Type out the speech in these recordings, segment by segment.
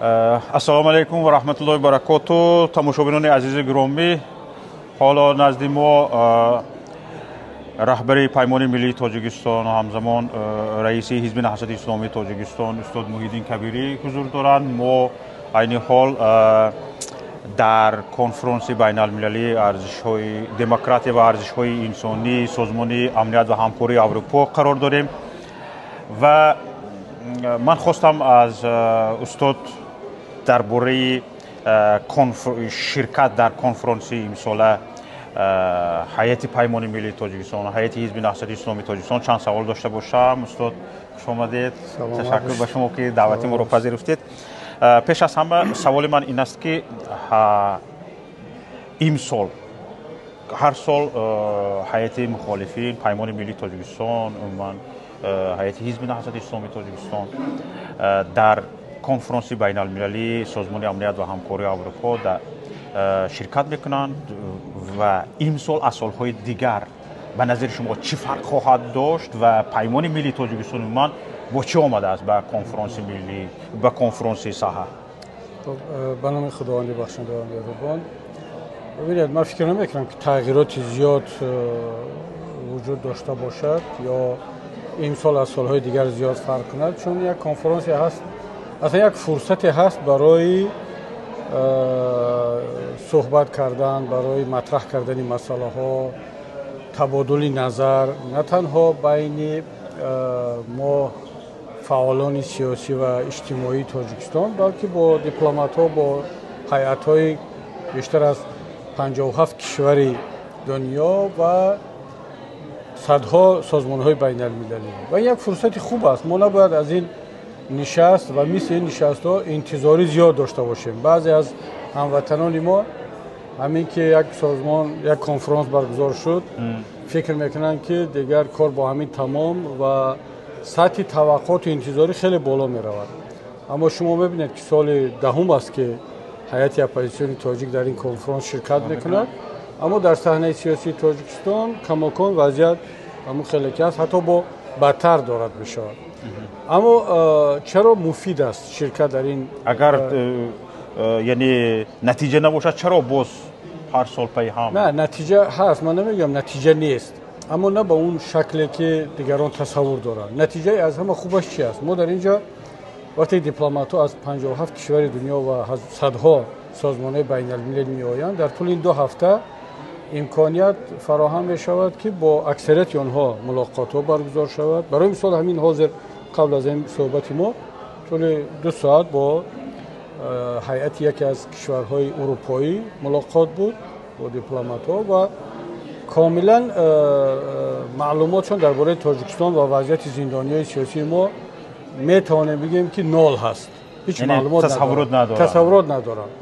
Ассалому алайкум ва раҳматуллоҳи ва баракоту. Тамошобинони азизи гиромӣ, ҳоло назди мо раҳбари Паймони миллии Тоҷикистон, ҳамзамон раиси Ҳизби Наҳзати Исломии Тоҷикистон устод Муҳиддин Кабирӣ ҳузур доранд. Мо айни ҳол дар конфронси байналмилалии арзишҳои демократия ва арзишҳои инсонӣ Созмони амният ва ҳамкории Аврупо қарор дорем ва ман хостам аз устод дар бораи ширкат дар конфронси имсола ҳайати Паймони миллии Тоҷикистон, ҳайати Ҳизби Наҳзати Исломии Тоҷикистон чанд савол дошта бошам. Устод, хуш омадед. Ташаккур ба шумо, ки даъвати моро пазируфтед. Пеш аз ҳама саволи ман ин аст, ки имсол, ҳар сол ҳайати мухолифин Паймони миллии Тоҷикистон, умуман ҳайати Ҳизби Наҳзати Исломии Тоҷикистон дар конфронси байналмилалии Созмони амният ва ҳамкории Аврупо ширкат мекунанд ва имсол аз солҳои дигар ба назари шумо чӣ фарқ хоҳад дошт ва Паймони миллии Тоҷикистон умуман бо чӣ омадааст ба конфронси миллӣ, ба конфронси саҳа? Ба номи Худованди бахшанда ва меҳрубон. Бибинед, ман фикр намекунам, ки тағйироти зиёд вуҷуд дошта бошад ё имсол аз солҳои дигар зиёд фарқ кунад, чун як конфронсе ҳаст, аслан як фурсате ҳаст барои суҳбат кардан, барои матраҳ кардани масъалаҳо, табодули назар на танҳо байни мо фаъолони сиёсӣ ва иҷтимоии Тоҷикистон, балки бо дипломатҳо, бо ҳайатҳои бештар аз 57 кишвари дунё ва садҳо созмонҳои байналмилалӣ. Ва ин як фурсати хуб аст. Мо набояд аз ин нишаст ва мисли ин нишастҳо интизорӣ зиёд дошта бошем. Баъзе аз ҳамватанони мо ҳамин ки як созмон, як конфронс баргузор шуд, фикр мекунанд, ки дигар кор бо ҳамин тамом ва сатҳи таваққуоту интизорӣ хеле боло меравад. Аммо шумо мебинед, ки соли 10-ум аст, ки ҳайати оппозитсиони тоҷик дар ин конфронс ширкат мекунад, аммо дар саҳнаи сиёсии Тоҷикистон камокон вазъият ҳамон хеле ки аст, ҳатто бо бадтар дорад мешавад. Аммо чаро муфид аст ширкат дар ин? Агар яъне натиҷа набошад, чаро боз ҳар сол пайи ҳам? На, натиҷа ҳаст, ман намегӯям натиҷа нест, аммо на ба он шакле, ки дигарон тасаввур доранд. Натиҷаи аз ҳама хубаш чи аст? Мо дар ин ҷо вақте дипломатҳо аз 57 кишвари дунё ва садҳо созмонҳои байналмилалӣ меоянд, дар тӯли ин 2 ҳафта имконият фароҳам мешавад, ки бо аксарияти онҳо мулоқотҳо баргузор шавад. Барои мисол, ҳамин ҳозир қабл аз ин суҳбати мо тӯли 2 соат бо ҳайати яке аз кишварҳои урупоӣ мулоқот буд, бо дипломатҳо, ва комилан маълумотшон дар бораи Тоҷикистон ва вазъияти зиндониҳои сиёсии мо метавонем бигӯем, ки нол ҳаст, ҳеҷ маълумот, тасаввурот надоранд.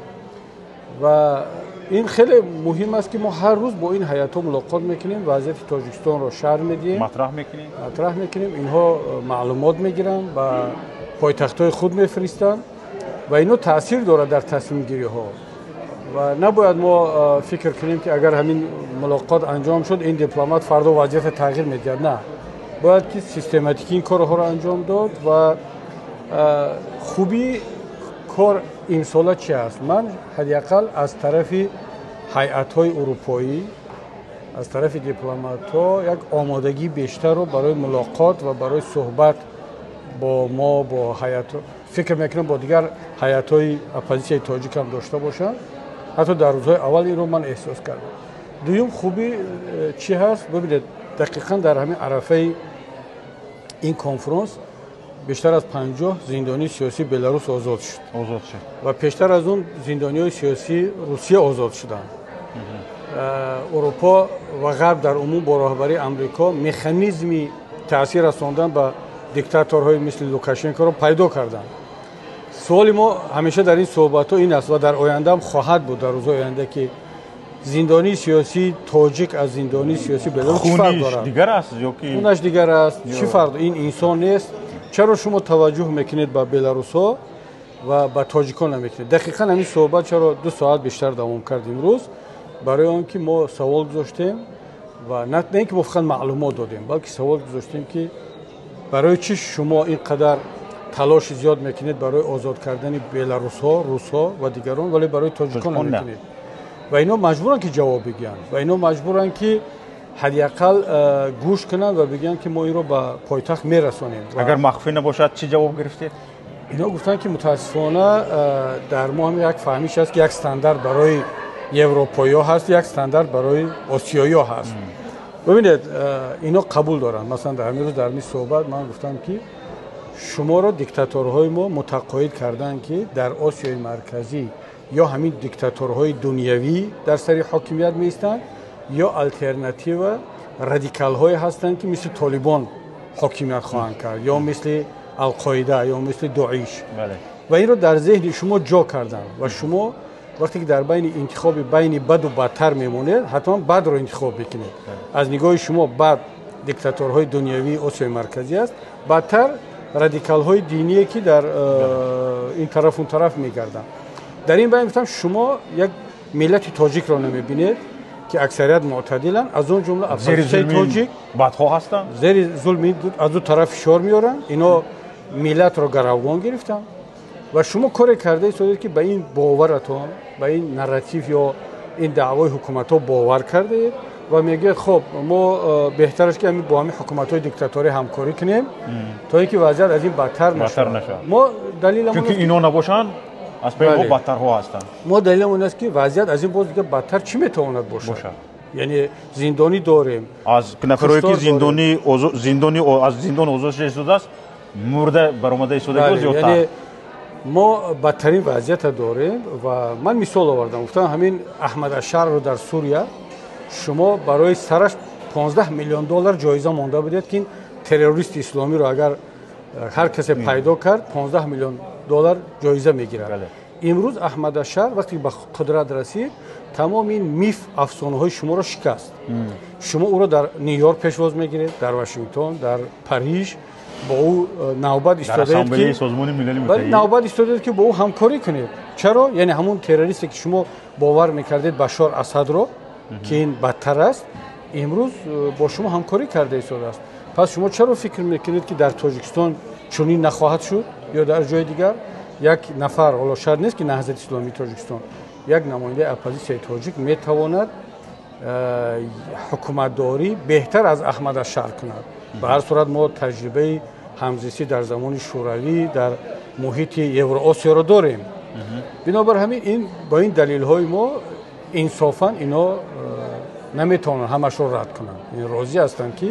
Ва ин хеле муҳим аст, ки мо ҳар рӯз бо ин ҳайатҳо мулоқот мекунем, вазъияти Тоҷикистонро шарҳ медиҳем. Матраҳ мекунем. Матраҳ мекунем, инҳо маълумот мегиранд, ба пойтахтҳои худ мефиристанд ва ино таъсир дорад дар тасмимгириҳо. Ва набояд мо фикр кунем, ки агар ҳамин мулоқот анҷом шуд, ин дипломат фардо вазъиятро тағйир медиҳад. На, бояд ки систематикӣ ин корҳоро анҷом дод. Ва хубии кор имсола чи аст? Ман ҳадди ақал аз тарафи ҳайатҳои урупоӣ, аз тарафи дипломатҳо як омодагии бештарро барои мулоқот ва барои суҳбат бо мо, бо ҳайат, фикр мекунам, бо дигар ҳайатҳои оппозитсияи тоҷик ҳам дошта бошанд. Ҳатто дар рӯзҳои аввал инро ман эҳсос кардам. Дуюм хубӣ чӣ ҳаст? Бибинед, дақиқан дар ҳамин арафаи ин конфронс бештар аз 50 зиндонии сиёсии Беларус озод шуд. Озод шуд. Ва пештар аз он зиндониҳои сиёсии Русия озод шуданд. Урупо ва Ғарб дар умум бо роҳбарии Амрико механизми таъсир расондан ба диктаторҳои мисли Лукашенкоро пайдо карданд. Суоли мо ҳамеша дар ин суҳбатҳо ин аст ва дар ояндаам хоҳад буд, дар рӯзҳои оянда, ки зиндонии сиёсии тоҷик аз зиндонии сиёсии Беларус чӣ фарқ дорад? Дигар аст ё ки хунаш дигар аст? Чӣ фарқ? Ин инсон нест? Чаро шумо таваҷҷӯҳ мекунед ба беларусҳо ва ба тоҷикон намекунед? Дақиқан ҳамин суҳбат чаро 2 соат бештар давом кард имрӯз? Барои он ки мо савол гузоштем ва на ин ки мо фақат маълумот додем, балки савол гузоштем, ки барои чӣ шумо ин қадар талоши зиёд мекунед барои озод кардани беларусҳо, русҳо ва дигарон, вале барои тоҷикон намекунед. Ва ино маҷбуранд, ки ҷавоб бигӯянд, ва ино маҷбуранд, ки ҳадди ақал гӯш кунанд ва бигӯянд, ки мо инро ба пойтахт мерасонем. Агар махфӣ набошад, чӣ ҷавоб гирифтед? Ино гуфтанд, ки мутаассифона дар мо ҳам як фаҳмиш аст, ки як стандарт барои европоиҳо ҳаст, як стандарт барои осиёиҳо ҳаст. Бибинед, ино қабул доранд. Масалан, дар ҳамин рӯз дар ҳамин суҳбат ман гуфтам, ки шуморо диктаторҳои мо мутақоид карданд, ки дар Осиёи Марказӣ ё ҳамин диктаторҳои дунявӣ дар сари ҳокимият меистанд, ё алтернатива радикалҳое ҳастанд, ки мисли Толибон ҳокимият хоҳанд кард, ё мисли Алқоида, ё мисли Доиш. Ва инро дар зеҳни шумо ҷо карданд, ва шумо вақте ки дар байни интихоби байни баду бадтар мемонед, ҳатман бадро интихоб мекунед. Аз нигоҳи шумо бад диктаторҳои дунявии Осиёи Марказӣ аст, бадтар радикалҳои диние, ки дар ин тараф, он тараф мегарданд. Дар ин байн гуфтам, шумо як миллати тоҷикро намебинед, ки аксарият мӯътадиланд, аз он ҷумла оппозитсияи тоҷик. Бадҳо ҳастанд. Зери зулми аз ду тараф фишор меоранд, ино миллатро гаравгон гирифтанд, ва шумо коре карда истодед, ки ба ин боваратон, ба ин нарратив ё ин даъвои ҳукуматҳо бовар кардаед ва мегӯяд: хоб, мо беҳтар аст, ки бо ҳамин ҳукуматҳои диктаторӣ ҳамкорӣ кунем, то ин ки вазъият аз ин бадтар нашавад. Мо далеламон, чунки ино набошанд, аз паи мо бадтарҳо ҳастанд. Мо далеламон аст, ки вазъият аз ин боз дига бадтар чӣ метавонад бошад? Яъне зиндонӣ дорем. Аз нафарое ки зиндонӣ, аз зиндон озод шуда истодааст, мурда баромада истодаги зиёдтар. Мо бадтарин вазъията дорем. Ва ман мисол овардам, гуфтам, ҳамин Аҳмад Ашарро дар Сурия шумо барои сараш 15 миллион доллар ҷоиза монда будед, ки террористи исломиро агар ҳар касе пайдо кард, 15 миллион доллар ҷоиза мегирад. Имрӯз Аҳмад Ашар вақте ба қудрат расид, тамоми ин миф, афсонаҳои шуморо шикаст. Шумо ӯро дар Ню Йорк пешвоз мегиред, дар Вашингтон, дар Париж бо ӯ навбат истодаед, ки навбат истодаед, ки бо ӯ ҳамкорӣ кунед. Чаро? Яъне ҳамун террористе, ки шумо бовар мекардед, Башор Асадро, ки ин бадтар аст, имрӯз бо шумо ҳамкорӣ карда истодааст. Пас шумо чаро фикр мекунед, ки дар Тоҷикистон чунин нахоҳад шуд ё дар ҷои дигар? Як нафар, ҳоло шарт нест, ки Наҳзати Исломии Тоҷикистон, як намояндаи оппозитсияи тоҷик метавонад ҳукуматдорӣ беҳтар аз Аҳмад Ашар кунад. Ба ҳар сурат, мо таҷрибаи ҳамзистӣ дар замони Шӯравӣ, дар муҳити Евроосиёро дорем. Бинобар ҳамин, ин бо ин далелҳои мо инсофан ино наметавонанд ҳамашро рад кунанд. Розӣ ҳастанд, ки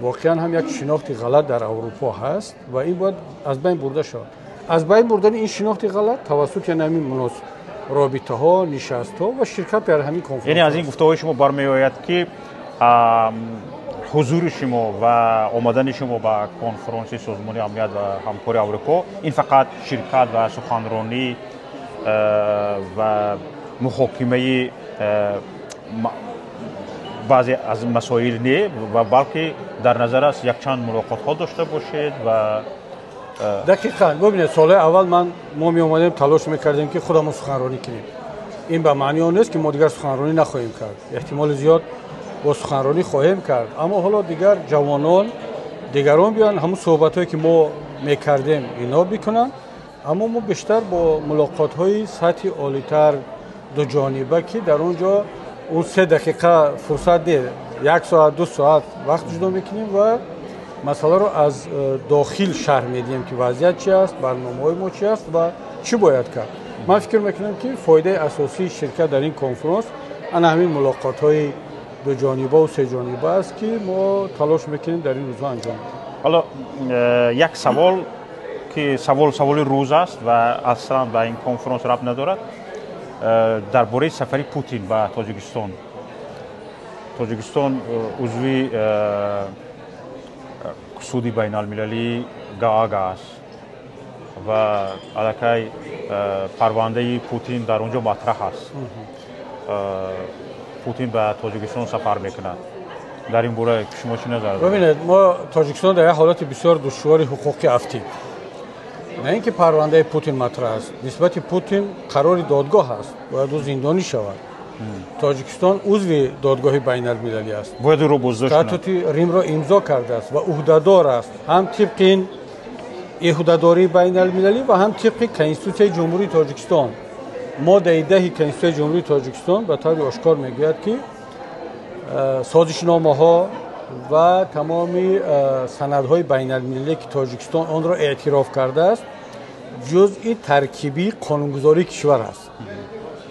воқеан ҳам як шинохти ғалат дар Аврупо ҳаст ва ин бояд аз байн бурда шавад. Аз байн бурдани ин шинохти ғалат тавассути ҳамин муносиб робитаҳо, нишастҳо ва ширкат дар ҳамин конференс. Яъне аз ин гуфтаҳои шумо бармеояд, ки ҳузури шумо ва омадани шумо ба конфронси Созмони Амният ва Ҳамкори Аврупо ин фақат ширкат ва суханронӣ ва муҳокимаи баъзе аз масоил не, ва балки дар назар аст якчанд мулоқотҳо дошта бошед ва Дақиқан. Бубинед, солҳои аввал ман мо меомадем, талош мекардем, ки худамон суханронӣ кунем. Ин ба маънии он нест, ки мо дигар суханронӣ нахоҳем кард. Эҳтимоли зиёд бо суханронӣ хоҳем кард, аммо ҳоло дигар ҷавонон, дигарон биёянд, ҳамун суҳбатҳое, ки мо мекардем, ино бикунанд. Аммо мо бештар бо мулоқотҳои сатҳи олитар, дуҷониба, ки дар он ҷо он 3 дақиқа фурсат не, як соат, 2 соат вақт ҷудо мекунем ва масъаларо аз дохил шарҳ медиҳем, ки вазъият чи аст, барномаҳои мо чи аст ва чӣ бояд кард. Ман фикр мекунам, ки фоидаи асосии ширкат дар ин конфронс ана ҳамин мулоқотҳои дуҷонибаву сеҷониба аст, ки мо талош мекунем дар ин рӯзҳо анҷом диҳем. Ҳоло як савол, ки савол саволи рӯз аст ва аслан ба ин конфронс рабт надорад, дар бораи сафари Путин ба Тоҷикистон. Тоҷикистон узви суди байналмилалии Гаага аст ва аллакай парвандаи Путин дар он ҷо матраҳ аст. Путин ба Тоҷикистон сафар мекунад. Дар ин бора шумо чӣ назар доред? Бибинед, мо Тоҷикистон дар як ҳолати бисёр душвори ҳуқуқӣ афтид. На ин ки парвандаи Путин матраҳ аст, нисбати Путин қарори додгоҳ аст, бояд ӯ зиндонӣ шавад. Тоҷикистон узви додгоҳи байналмилалӣ аст. Бояд ӯро боздошт. Статути Римро имзо кардааст ва ӯҳдадор аст ҳам тибқи ин ӯҳдадории байналмилалӣ ва ҳам тибқи Конститутсияи Ҷумҳурии Тоҷикистон. Моддаи 10 Конститутсияи Ҷумҳурии Тоҷикистон ба таври ошкор мегӯяд, ки созишномаҳо ва тамоми санадҳои байналмилалие, ки Тоҷикистон онро эътироф кардааст, ҷузъи таркибии қонунгузории кишвар аст.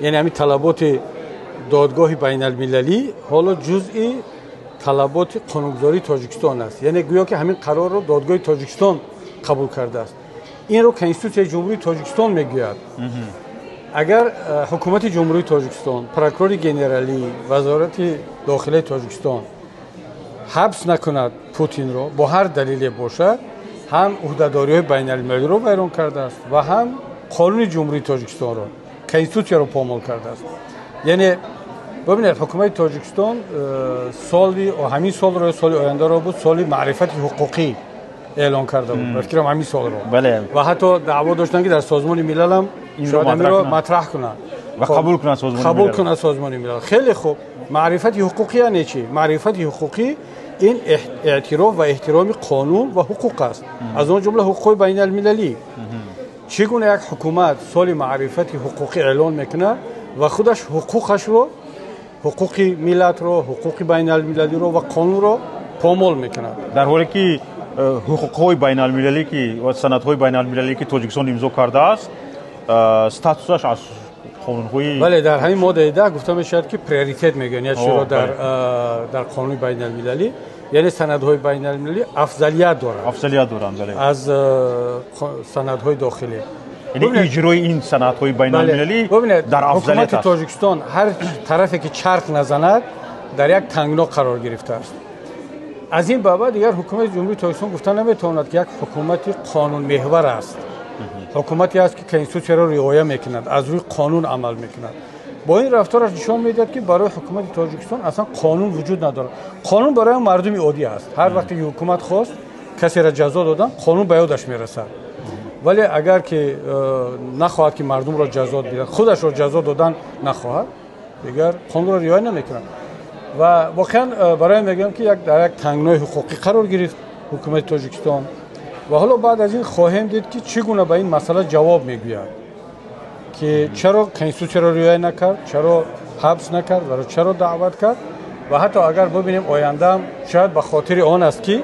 Яъне ҳамин талаботи додгоҳи байналмилалӣ ҳоло ҷузъи талаботи қонунгузории Тоҷикистон аст. Яъне гӯё ки ҳамин қарорро додгоҳи Тоҷикистон қабул кардааст. Инро Конститутсияи Ҷумҳурии Тоҷикистон мегӯяд. Агар ҳукумати Ҷумҳурии Тоҷикистон, прокурори генералӣ, вазорати дохилаи Тоҷикистон ҳабс накунад Путинро, бо ҳар далеле бошад, ҳам ӯҳдадориҳои байналмилалиро вайрон кардааст ва ҳам қонуни Ҷумҳурии Тоҷикистонро, Конститутсияро помол кардааст. Яъне бибинед, ҳукумати Тоҷикистон соли ҳамин солро ё соли ояндаро буд, соли маърифати ҳуқуқӣ эълон карда буд, ба фикрам ҳамин солро. Ва ҳатто даъво доштанд, ки дар Созмони Милал ҳам шояд ҳаминро матраҳ кунанд ва қабул кунанд Созмони Милал. Қабул кунад Созмони Милал. Хеле хуб. Маърифати ҳуқуқӣ яъне чӣ? Маърифати ҳуқуқӣ ин эътироф ва эҳтироми қонун ва ҳуқуқ аст, аз он ҷумла ҳуқуқҳои байналмилалӣ. Чӣ гуна як ҳукумат соли маърифати ҳуқуқӣ эълон мекунад ва худаш ҳуқуқашро, ҳуқуқи миллатро, ҳуқуқи байналмилалиро ва қонунро помол мекунад? Дар ҳоле ки ҳуқуқҳои байналмилалӣ ки ва санадҳои байналмилалӣ, ки Тоҷикистон имзо кардааст, статусаш аз қонунҳои Бале, дар ҳамин моддаи 10 гуфта мешавад, ки приоритет мегӯянд як чиро дар қонуни байналмилалӣ, яъне санадҳои байналмилалӣ афзалият доранд. Афзалият доранд, бале. Аз санадҳои дохилӣ. Яъне иҷрои ин санадҳои байналмилалӣ дар афзалият аст. Ҳукумати Тоҷикистон ҳар тарафе ки чарх назанад, дар як тангно қарор гирифтааст. Аз ин баъд дигар ҳукумати Ҷумҳурии Тоҷикистон гуфта наметавонад, ки як ҳукумати қонунмеҳвар аст, ҳукумате аст, ки конститутсияро риоя мекунад, аз рӯи қонун амал мекунад. Бо ин рафтораш нишон медиҳад, ки барои ҳукумати Тоҷикистон аслан қонун вуҷуд надорад. Қонун барои мардуми оддӣ аст. Ҳар вақте ки ҳукумат хост касеро ҷазо додан, қонун ба ёдаш мерасад. Вале агар ки нахоҳад, ки мардумро ҷазо диҳад, худашро ҷазо додан нахоҳад, дигар қонунро риоя намекунад. Ва воқеан барои мегӯям, ки дар як тангнои ҳуқуқӣ қарор гирифт ҳукумати Тоҷикистон. Ва ҳоло баъд аз ин хоҳем дид, ки чӣ гуна ба ин масъала ҷавоб мегӯяд, ки чаро конститутсияро риоя накард, чаро ҳабс накард ва чаро даъват кард. Ва ҳатто агар бибинем, ояндаам шояд ба хотири он аст, ки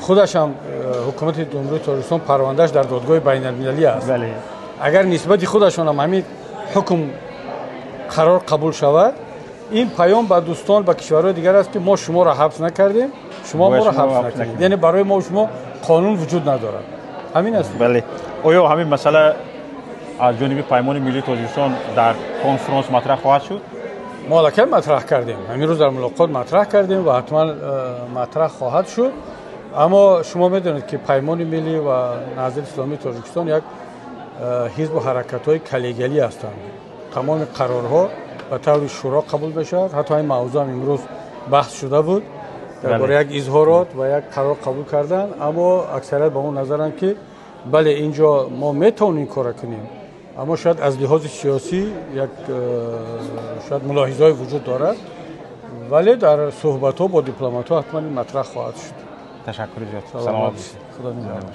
худашам ҳукумати Ҷумҳурии Тоҷикистон парвандааш дар додгоҳи байналмилалӣ аст. Агар нисбати худашонам ҳамин ҳукм қарор қабул шавад, ин паём ба дӯстон, ба кишварҳои дигар аст, ки мо шуморо ҳабс накардем, шумо моро ҳабс накардед, яъне барои мо шумо қонун вуҷуд надорад. Ҳамин аст. Бале, оё ҳамин масъала аз ҷониби Паймони Миллии Тоҷикистон дар конфронс матраҳ хоҳад шуд? Мо аллакай матраҳ кардем, ҳамин рӯз дар мулоқот матраҳ кардем ва ҳатман матраҳ хоҳад шуд. Аммо шумо медонед, ки Паймони Миллӣ ва Наҳзати Исломии Тоҷикистон як ҳизбу ҳаракатҳои коллегиалӣ ҳастанд. Тамоми қарорҳо ба таври шӯро қабул мешавад. Ҳатто ҳамин мавзӯъ ҳам имрӯз баҳс шуда буд, дар бораи як изҳорот ва як қарор қабул кардан. Аммо аксарият ба он назаранд, ки бале, ин ҷо мо метавонем ин корро кунем, аммо шояд аз лиҳози сиёсӣ як шояд мулоҳизаҳое вуҷуд дорад, вале дар суҳбатҳо бо дипломатҳо ҳатман ин матраҳ хоҳад шуд. Ташаккури зиёд, саломат бошед. Худо нигаҳдор.